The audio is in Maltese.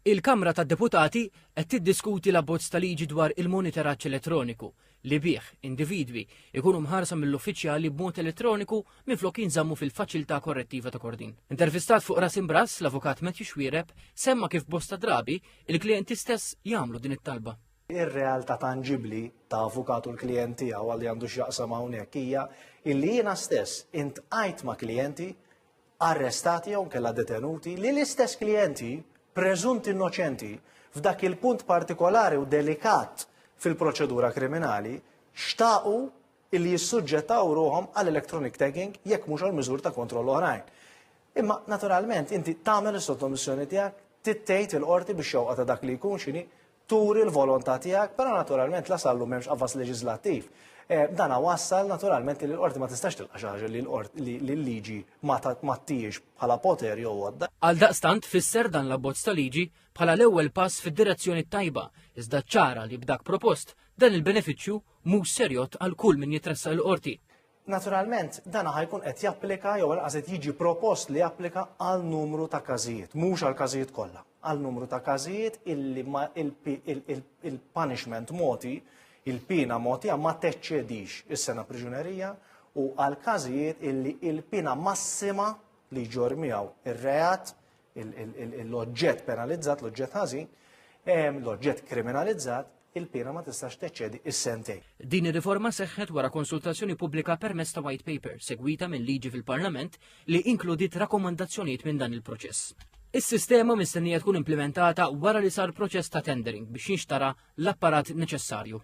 Il-Kamra tad-Deputati qed tiddiskuti l-abbozz ta' liġi dwar il-monitoraġġ elettroniku li bih individwi jkunu mħarsa mill-uffiċjali b'mod elettroniku minflok jinżammu fil-faċilità korrettiva ta' Kordin. Intervistat fuq Ras Imbras, l-avukat Matthew Xuereb semma kif bosta drabi il-klijenti stess jagħmlu din it-talba. Ir-realtà tanġibbli ta' avukat u l-klijent tiegħu għal li għandu x'jaqsam hawnhekk hija illi jiena stess intqajt ma' klijenti arrestati jew inkella detenuti li l-istess klijenti preżunti innoċenti f'dak il-punt partikolari u delikat fil-proċedura kriminali xtaqu illi jissuġġettaw ruħhom għal electronic tagging jekk mhux għal miżur ta' kontroll oħrajn. Imma naturalment inti tagħmel is-sottomissjoni tiegħek, tittejt il-qorti biex xewqa ta' dak li jkun x'inhi, turi l-volontà tiegħek, però naturalment la sal-lum m'hemmx qafas leġislattiv. Eh, dana wassal naturalment li l-qorti ma tistax tilqa' xi ħaġa li l-liġi ma tagħtihiex bħala poter jew għodda. Għaldaqstant fisser dan l-abbozz ta' liġi bħala l-ewwel pass fid-direzzjoni tajba, iżda ċara li b'dak propost dan il-benefiċċju mhux ser jgħodd għal kull min jitressaq il-qorti. Naturalment, dan ħa jkun qed japplika jew anqas qed jiġi propost li japplika għal numru ta' każijiet, mhux għal każijiet kollha, għal numru ta' każijiet illi ma il-punishment mogħti, il-pina mogħtija ma teċċedix is-sena priġunerija u għal każijiet illi il-pina massima li jġorr miegħu ir-reat l-oġġett penalizzat, l-oġġett ħażin, l-oġġett kriminalizzat, il-piena ma tistax teċċedi is-sentejn. Din ir-riforma seħħet wara konsultazzjoni pubblika permezz ta' white paper segwita minn liġi fil-Parlament li inkludiet rakkomandazzjonijiet minn dan il-proċess. Is-sistema mistennija tkun implimentata wara li sar proċess ta' tendering biex jinxtara l-apparat neċessarju.